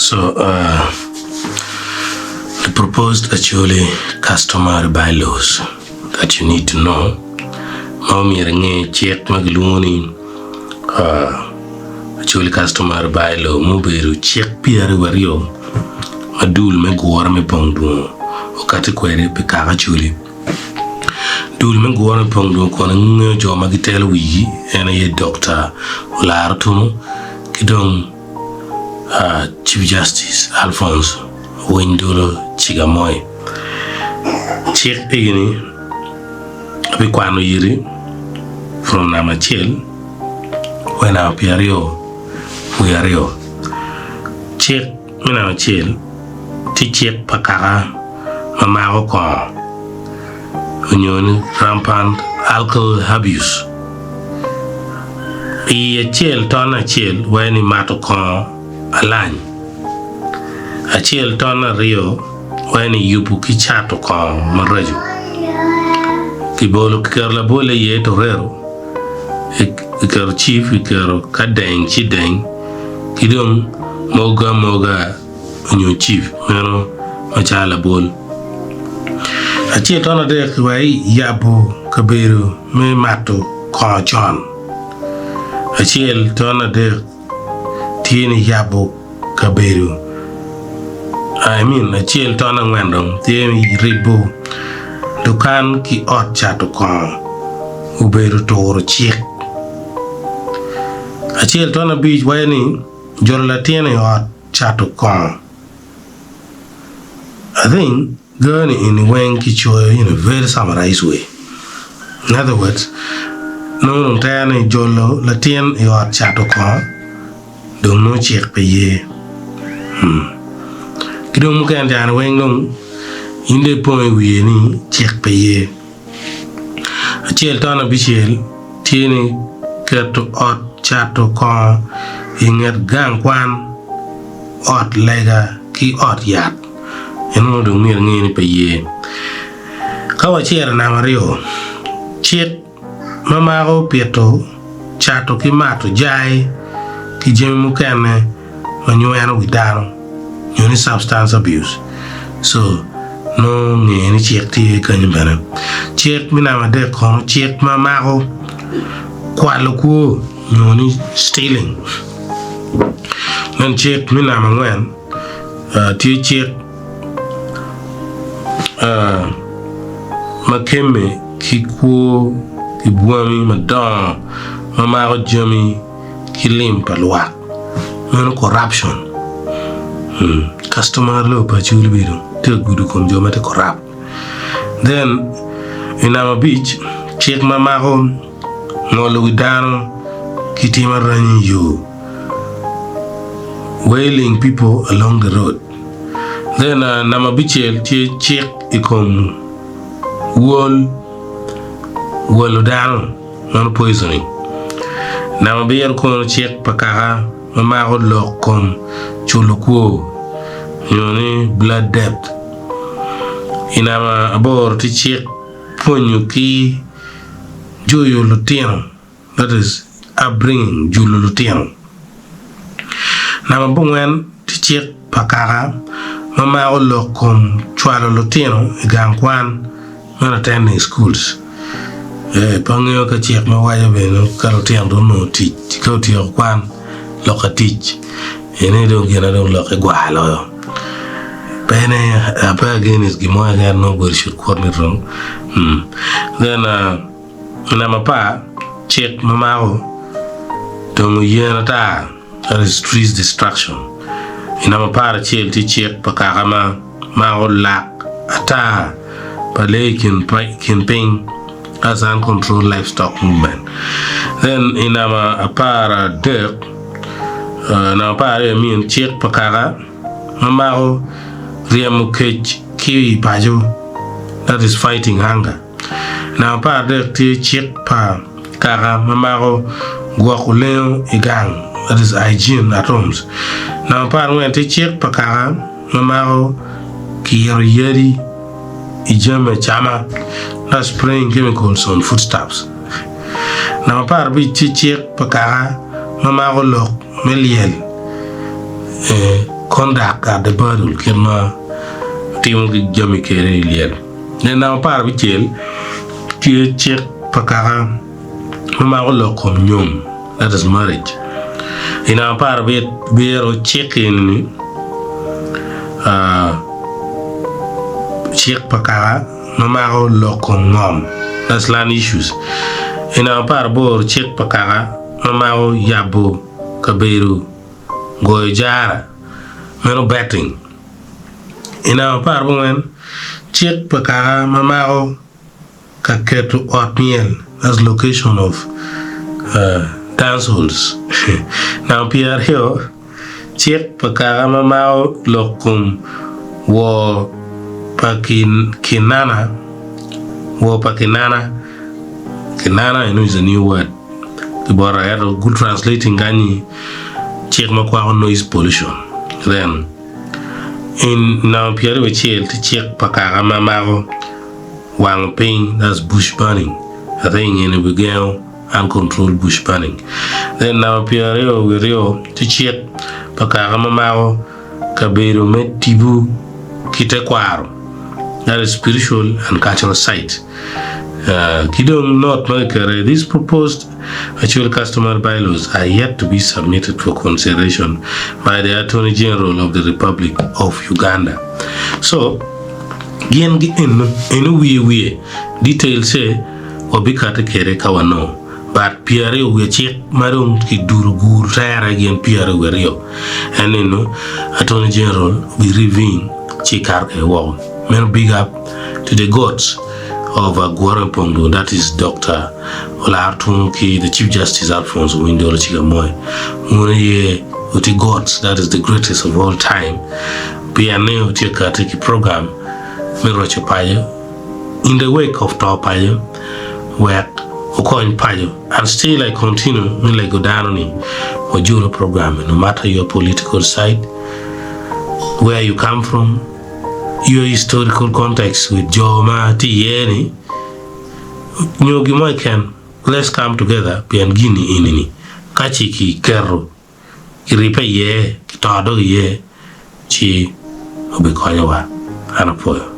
So uh, the proposed Acholi customary bylaws that you need to know ma omyero inge cik ma gilwongo ni uh, Acholi customary bylaw mubedo cik 22 ma dul me gure me pong dwongo okati kwede pi kaka Acholi. Dul me gure me pong dwongo kono ngeyo jo ma gitelo wigi en aye Dokta Olara Otuno ki dong Chief Justice Alphonse Owiny Dolo Cigamoy. Cik egini abikwano iri from namba acel wa i namba pyeraryo wiye aryo. Cik me namba acel tye cik pa kaka ma mako kongo onyo ni rampant alcohol abuse. I acel ton acel waco ni mato kongo alany. Acel ton aryo waco ni yubo ki cato kongo maraco. Kibolo kiketo labol iye torero, kiketo cip, kiketo ka deng ci deng ki dong mogo amoga nyo cip meno macalo labol. Acel ton adek wa i yabo kabedo me mato kongo con. Acel ton adek tye ni yabo kabedo I mean acel ton angwen dong tye ni ribo dukan ki ot cato kongo obedo turo cik. Acel ton abic waco ni jolo latin i ot cato kongo. I think gani eni weng kicoyo in a very summarized way. In other words, nongo dong tere ni jolo latin i ot cato kongo dong nongo cik pe ye. Ki dong mukene jani weng dong in dong ipong i wiye ni cik pe ye. Acel ton abicel tye ni keto ot cato kongo i nget gang kwan, ot lega ki ot yat. En onongo dong myero inge ni pe ye. Ka wacito i namba aryo, cik ma mako pito, cato ki mato jai ki jami mukene ma nyweno wi dano nyo ni substance abuse so nongo nge ni cik tye kenyo bene. Cik me namba adek kono cik ma mako kwalo kwo nyo ni stealing. Then cik me namba angwen tye cik ma kemme ki kwo ki bwami madongo ma mako jami ki lim pa lwak meno corruption customary law pa Acholi bedo tye ka gudo kom jo ma tye corrupt then i namba abic cik ma mako ngolo wi dano ki tim aranyi i yo wailing people along the road then namba abicel tye cik i kom wol wolo dano. Meno poisoning. Namba abiro kono cik pa kaka ma mako lok kom culo kwo nyo ni blood debt. I namba aboro tye cik pwonyo ki juyo lutino that is upbringing julo lutino. Namba abongwen tye cik pa kaka ma mako lok kom cwalo lutino i gang kwan Meno attending schools ee pe angeyo ka cik ma waco bene ka lutino dong onongo tic ka otyeko kwan lok ka tic eni dong gine dong lokke gwar loyo pe ni ape against gin mo keken nobody should quote me wrong then namba apar cik ma mako tongo yen ata that is trees destruction i namba apar acel tye cik pa kaka ma mako lak ata pa lee i kin piny as uncontrolled livestock movement. Then i namba aparadek, namba apararyo I mean cik pa kaka ma mako ryemo kec ki i paco that is fighting hunger. Namba aparadek tye cik pa kaka ma mako gwoko lengo i gang that is hygiene at homes. Namba aparangwen tye cik pa kaka ma mako kiro yadi i jami acama that's spraying chemicals on foodstuffs. Namba aparabic tye cik pa kaka ma mako lok me lyel. Conduct at the burial kit ma timo ki jami kede i lyel. Then namba 16 tye cik pa kaka ma mako lok kom nyom that is marriage. I namba 17 cik eni cik pa kaka ma mako lok kom ngom that's land issues. I namba 18 cik pa kaka ma mako yabo kabedo goyo jara meno betting. I namba 14 cik pa kaka ma mako ka keto ot myel that's location of dance halls. Namba 20 cik pa kaka ma mako lok kom wor pa kinana wor pa kinana kinana eno is a new word ki bota ento good translating kany-nyi cik ma kwako noise pollution then in namba 21 tye cik pa kaka ma mako wango piny that's bush burning I think eni obigengo uncontrolled bush burning then namba 22 tye cik pa kaka ma mako kabedo me tipo ki tekwaro that is spiritual and cultural site ki dong note ma kiketo this proposed Actual customary bylaws are yet to be submitted for consideration by the Attorney General of the Republic of Uganda. So, gin gi eno, eno wiye wiye details ce wabikate kede ka wanongo. But pyeraryo wiye cik ma dong kiduro gur tere gin pyeraryo wiye aryo. En eno Attorney General obi reviewing ci kato kede woko. Meno big up to the gods of Agwara Mpongdo that is Doctor Olar Tunu ki the Chief Justice Alphonse Owiny Dollo Chigamoy. Wun aye wuti gods that is the greatest of all time pien ni wutye ka kati ki program me roco paco in the wake of to paco wek wukony paco and still I continue me lego dano ni wajolo program no matter your political side where you come from your historical context with jo ma tye iye ni nyo gin mo keken let's come together pien gin eni ni ka ci ki keto ki ribbe iye ki to dog iye ci obikonyowa. An apwoyo.